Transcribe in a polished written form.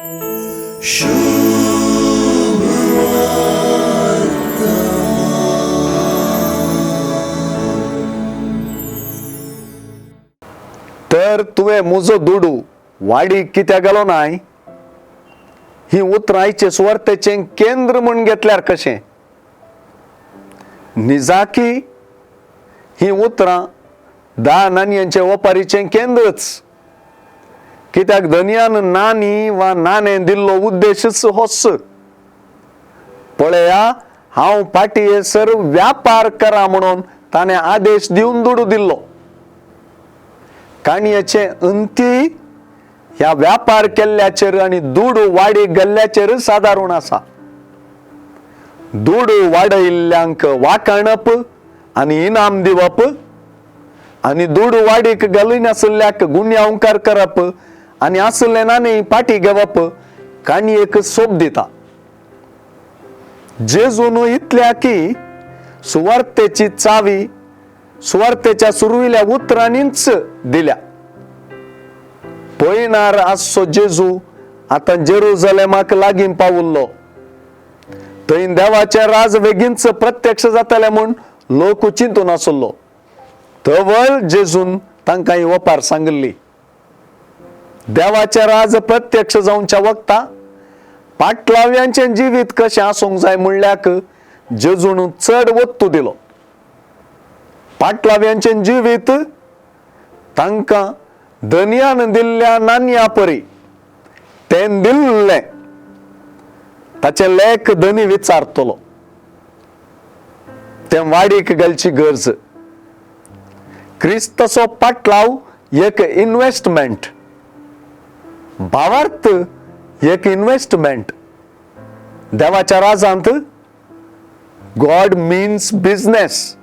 तर तुवें म्हजो दुडू वाडीक कित्याक गेलो नाय? ही उतरां आयचे सुवार्तेचें केंद्र म्हूण घेतल्यार कशें? निजाकी ही उतरां धा नानयांचे ओपारीचें केंद्रच. कित्याक धनयान नानी वा नाणें दिल्लो उद्देशच होच. पळया, हांव फाटीं येसर व्यापार करा म्हणून ताणें आदेश दिवन दुडू दिल्लो. काणयेचें अंती ह्या व्यापार केल्ल्याचेर आनी दुडू वाडी गेल्ल्याचेर सादारण आसा. दुडू वाडयिल्ल्यांक वाखाणप आनी इनाम दिवप आनी दुडू वाडीक घालिनासल्याक गुन्यांवकार करप आनी आसलें नाणें पाटी घेवप काणयेक सोब दिता. जेजून इतल्या की सुवार्तेची चावी सुवार्तेच्या सुरविल्या उतरांनीच दिल्या. पयणार आसचो जेजू आतां जेरुजलेमाक लागीं पावुल्लो. थंय देवाचें राज बेगीनच प्रत्यक्ष जातलें म्हूण लोक चिंतून आसलो. तवळ जेजून तांकां ही ओपार सांगिल्ली. देवाचें राज प्रत्यक्ष जावच्या वखता पाटलाव्यांचें जिवीत कशें आसूंक जाय म्हणल्याक जेजून चड वत्तू दिलो. पाटलाव्यांचें जिवीत तांकां धनयान दिल्ल्या नानया परी तें दिल्लें ताचें लेख धनी विचारतलो. तें वाडीक घालची गरज. क्रिस्ताचो पाटलाव एक इन्वेस्टमेंट, भावार्थ एक इन्वेस्टमेंट. देवाच्या राजांत गॉड मिन्स बिझनेस.